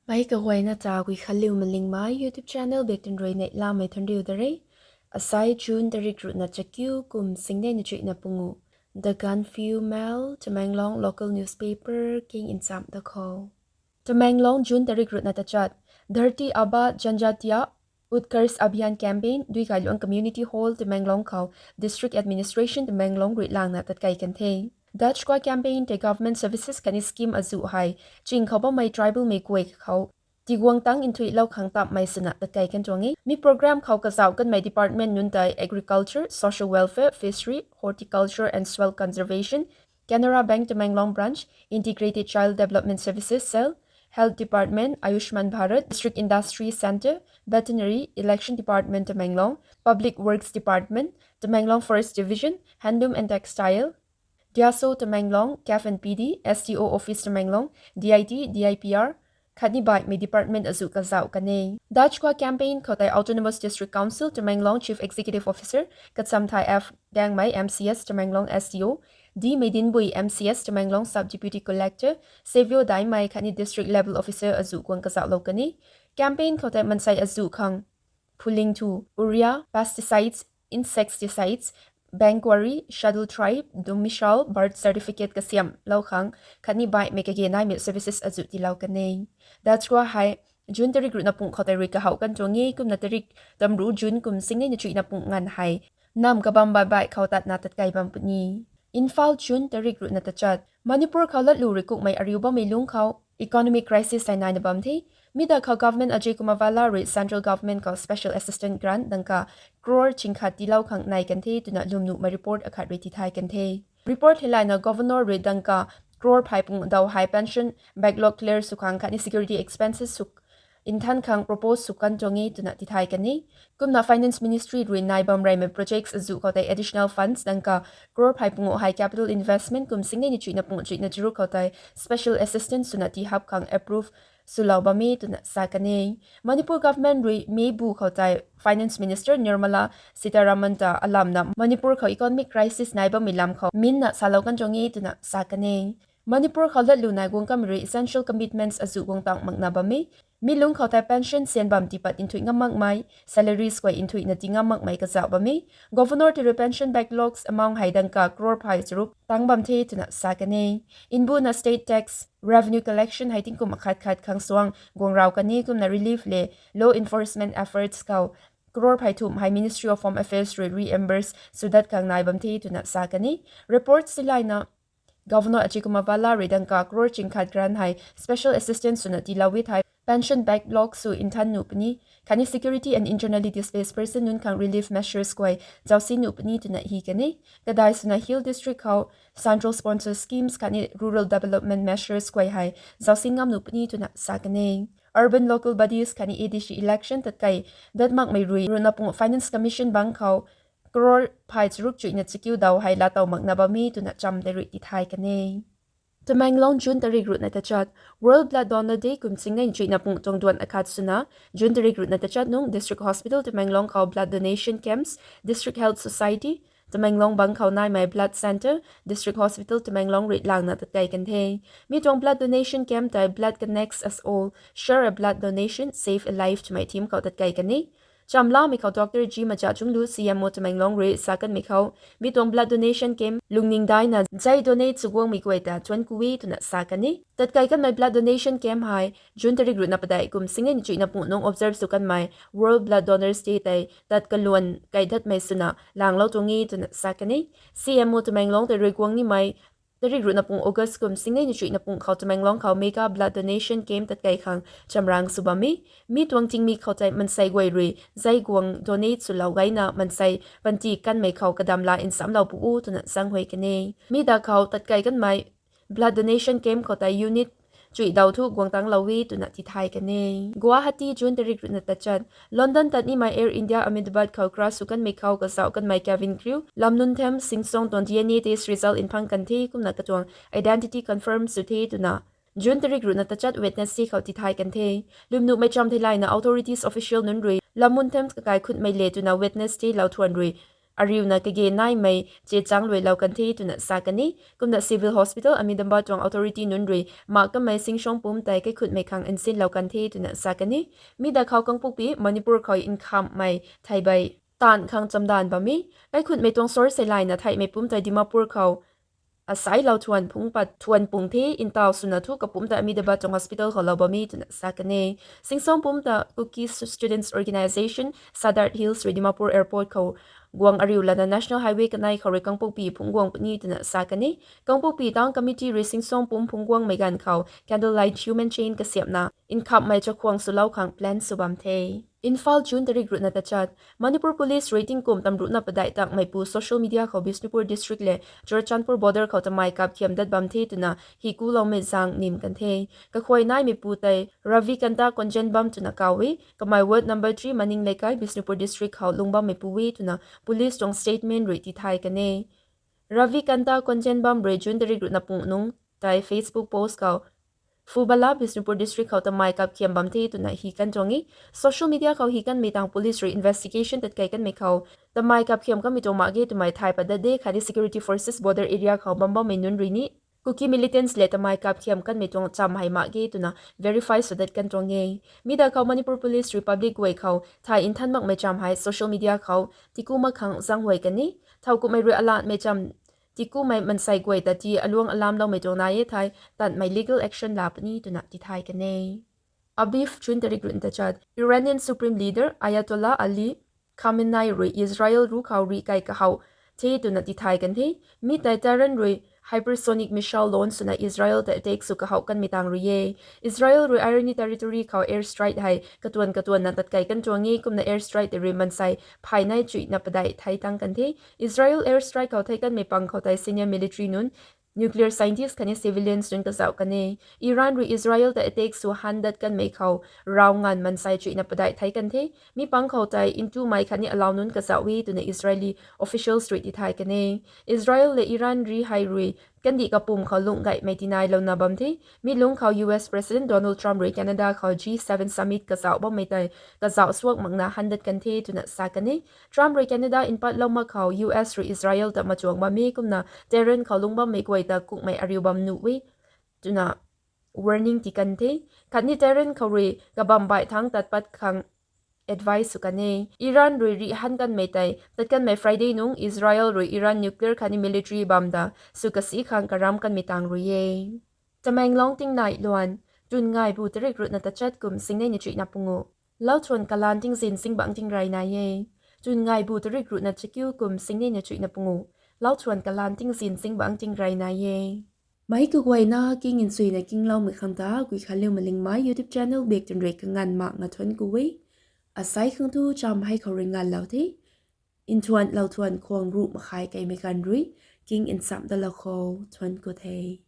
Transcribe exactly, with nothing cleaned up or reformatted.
Pei kaguayna ta Guikhanliu Malingmei YouTube channel bek tun rui neihlamei thanriu da re. Asai June tarik ruhna chakiu kum singnei na chuihna pungu. The Gaanphiu Mail, Tamenglong local newspaper king ncham da khou. Tamenglong, June tarik ruhna tachat. Dharti Aaba Janjatiya Utkarsh Abhiyan campaign, Duikailuang Community Hall, Tamenglong khou District Administration Tamenglong rui langna tatkei kan the. Dachkwa campaign tei government services khatni scheme azuh hei ching khou bammei tribalmei guay khou tiguang tang nthuilou khang tapmei swna tatkei kan tuang e. Mi program khou kazauh kanmei department nunc tei Agriculture, Social Welfare, Fishery, Horticulture and Soil Conservation, Canara Bank Tamenglong Branch, Integrated Child Development Services Cell, Health Department, Ayushman Bharat, District Industry Centre, Veterinary, Election Department Tamenglong, Public Works Department, Tamenglong Forest Division, Handloom and Textile, Diaso Tamenglong, CAF and PD, SDO Office Tamenglong, DIT, DIPR, khatni baihmei department azuh kazauh kan e. Dachkwa campaign khou tei Autonomous District Council Tamenglong Chief Executive Officer Kachamthai F Dangmei, MCS Tamenglong SDO, D Meidinbui, MCS Tamenglong Sub Deputy Collector, Savio Daimei khatni district level officer azuh guang kazauhlou kan e. Campaign khou tei mansei azuh khang phuling thu, urea, pesticides, insecticides, bank quarry, scheduled tribe domicile, birth certificate kasiamhlou khang khatni baihmei kage naimei services azuh tiilou kan e. Dachkwa hei June tarik ruhna pung khou tei rui kahouh kan tuang e, kumna tarik tamru June kum singnei na chuihna pung nganv hei nam kabam baih baih khou tatna tatkei bam puni. Imphal, June tarik ruhna tachat. Manipur khou latlu rui kukmei ariu bammei lungc khou economic crisis hei naina bam the. Mi da khou government Ajay Kumar Bhalla rui central government khou special assistance grant dangka crore chingkhat tiilou khang nai kan the twna lwmnuhmei report akhat rui tithay kan the. Report hei layna governor rui dangka crore phey pung daw hei pension backlog clear sw khang khatni security expenses sw nthan khang propose sw kan tuang e twna tithay kan e. Kumna Finance Ministry rui nai bam reymei projects azuh khou tei additional funds dangka crore phey pungu hei capital investment kum singnei na chuihna pung chuihna charuk khou tei special assistance swna tihap khang approve swlou bam e twna sa kan e. Manipur government rui May bu khou tei Finance Minister Nirmala Sitharaman ta alamna Manipur khou economic crisis nai bammei lam khou minna salou kan tuang e twna sa kan e. Manipur khou latlu nai guang kamei rui essential commitments azuh guang tang makna bam e. Mi lungc khou tei pension syan bam tiipat nthuih ngam makmei, salaries guay nthuihna ti ngam makmei kazauh bam e. Governor tei rui pension backlogs amount hei dangka crore phey charuk tang bam the twna sa kan e. Mbuna state tax revenue collection hei tingkum akhat khat khang suang guang rau kan e, kumna relief le law enforcement efforts khou crore phey thumh hei Ministry of Home Affairs rui reimburse sw dat khang nai bam the twna sa kan e. Report si layna Governor Ajay Kumar Bhalla rui dangka crore chingkhat grant hei special assistance swna tiilou e thei pension backlog sw nthan nuh puni, khatni security and internally displaced person nunc khang relief measures guay zaucsi nuh puni twna hi kan e. Kadai swna Hill District khou central sponsor schemes khatni rural development measures guay hei zaucsi ngam nuh puni twna sa kan e. Urban local bodies khatni ADC election tatkei dat makmei rui ruhna pung Finance Commission bang khou crore phey charuk chuihna chakiu daw hei laatow makna bam e twna cham tei rui tithay kan e. Tamenglong, June tarik ruhna tachat. World Blood Donor Day kum singnei na chuihna pung tuang duan akhat swna June tarik ruhna tachat nung District Hospital Tamenglong khou blood donation camps, District Health Society Tamenglong bang khou naimei blood centre, District Hospital Tamenglong rui langna tatkei kan the. Mi tuang blood donation camp tei Blood Connects Us All, Share a Blood Donation, Save a Life twmei theme khou tatkei kan e. Chamlamei khou Doctor G Macha Chunglu, CMO Tamenglong rui sa kanmei khou, mi tuang blood donation camp lungning daina zei donate sw guangmei guay ta chuan ku e twna sa kan e. Tatkei kanmei blood donation camp hei June tarik ruhna padeih kum singnei na chuihna pung nung observe sw kanmei World Blood Donors Day tei tat kaluan kai datmei swna langlou tuang e twna sa kan e. CMO Tamenglong tei rui guang nimei tarik ruhna pung August kum singnei na chuihna pung khou Tamenglong khou mega blood donation camp tatkei khang chamrang sw bam e. Mi tuang tingmik khou tei mansei guay rui zei guang donate swlou gayna mansei panty kanmei khou kadam la nsamlou pu u twna zaenghuay kan e. Mi da khou tatkei kanmei blood donation camp khou tei unit chuih daw thu guang tanglou e twna tithay kan e. Guwahati, June tarik ruhna tachat. London tat nimei Air India Ahmedabad khou crash sw kanmei khou kazauh kanmei cabin crew lam nunc them sinsong tuang DNA test result nphang kan the, kumna katuang identity confirm sw the twna June tarik ruhna tachat Wednesday khou tithay kan the. Lwmnuhmei cham theilayna authorities official nunc rui lam nunc them kakai khutmei le twna Wednesday lou thuan rui ariuna kage naimei chechang luailou kan the twna sa kan e. Kumna Civil Hospital Ahmedabad tuang authority nunc rui mak kamei Singson pumc tei kaikhutmei khang nsinlou kan the twna sa kan e. Mi da khou Kangpokpi, Manipur khou nkhamhmei theibei taanv khang chamdanv bam e. Kaikhutmei tuang source hei layna theihmei pumc tei Dimapur khou asailou thuan phungc pat thuan pung the, ntaw swna thu kapumc ta Ahmedabad tuang hospital khou lou bam e twna sa kan e. Singson pumc ta Kuki Students Organisation, Sadar Hills rui Dimapur Airport khou guang ariu lana National Highway kanei khou rui Kangpokpi phungc guang puni twna sa kan e. Kangpokpi Town Committee rui Singson pumc phungc guangmei ganv khou candlelight human chain kasiamhna nkhamhmei chakhwang swlou khang plan sw bam the. Imphal, June tarik ruhna tachat. Manipur Police rui tingkum tamruhna padeih tangmeipu social media khou Bishnupur District le Churachandpur border khou tamei kapkhiam dat bam the twna hi kuloumei zaeng nim kan the. Kakhuay naimeipu tei Ravikanta Konjenbam twna kaw e, kamei ward number three Maning Leikai, Bishnupur District khou lungc bammeipu e twna police tuang statement rui tithay kan e. Ravikanta Konjenbam rui June tarik ruhna pung nungc tei Facebook post khou Phubala, Bishnupur District khou tamei kapkhiam bam the twna hi kan tuang e. Social media khou hi kanmei tang police rui investigation tatkei kanmei khou tamei kapkhiam kanmei tuang mak ge twmei thay pat dat de khatni security forces border area khou bam bammei nunc rui ni Kuki militants le tamei kapkhiam kanmei tuang cham hei mak ge twna verify sw dat kan tuang e. Mi da khou Manipur Police rui public guay khou thay nthan makmei cham hei social media khou tiku mak khang zaenghuay kan e. Thowkumhmei rui alatmei cham tikumei mansei guay ta ti aluang alamloumei tuang nai e thei tanmei legal action la puni twna tithay kan e. Abif, June tarik ruhna tachat. Iranian Supreme Leader Ayatollah Ali Khamenei rui Israel ruc khou rih kai kahaw the twna tithay kan the. Mi tei Tehran rui hypersonic missile launch swna Israel ta attack sw kahaw kanmei tang rui e. Israel rui Irani territory khou air strike hei katuan katuanna tatkei kan tuang e, kumna air strike tei rui mansei phay nei chuihna padeih thei tang kan the. Israel air strike khou thei kanmei pang khou tei senior military nunc, nuclear scientist khatni civilians nunc kazauh kan e. Iran rui Israel ta attack sw han dat kanmei khou rav nganv mansei chuihna padeih thei kan the. Mi pang khou tei ntumei khatni alau nunc kazauh e twna Israeli officials rui tithay kan e. Israel le Iran ri hei rui kandih kapwm khou lungh gaymei tinailouna bam the. Mi lungc khou U S President Donald Trump rui Canada khou G seven summit kazauh bammei tei kazauh suak makna han dat kan the twna sa kan e. Trump rui Canada npatlou mak khou U S rui Israel ta machuang bam e, kumna Tehran khou lungc bammei guay ta kukmei ariu bam nuh e twna warning ti kan the. Khatni Tehran khou rui kabam baih thangc tat pat khang advice sw kan e. Iran rui rih han kanmei tei tat kanmei Friday nungc Israel rui Iran nuclear khatni military bam ta sw kasi khang karam kanmei tang rui e. Tamenglong tingnai luan, tun ngaibu tarik ruhna tachat kum singnei na chuihna pungu. Lauthuan kalan tingzin singbangc tingrey nai e. Tun ngaibu tarik ruhna chakiu kum singnei na chuihna pungu. Lauthuan kalan tingzin singbangc tingrey nai e. Meic kaguayna king nsuina kingloumei khang ta Guikhanliu Malingmei YouTube channel bak twn rui kanganv mak nga thuanc ku e. Asei khang thu cham hei khou rui nganvlou the. Nthuan lauthuan khwang ruh makhai keimei ganv rui king nchamh dalou khou thuanc ku the.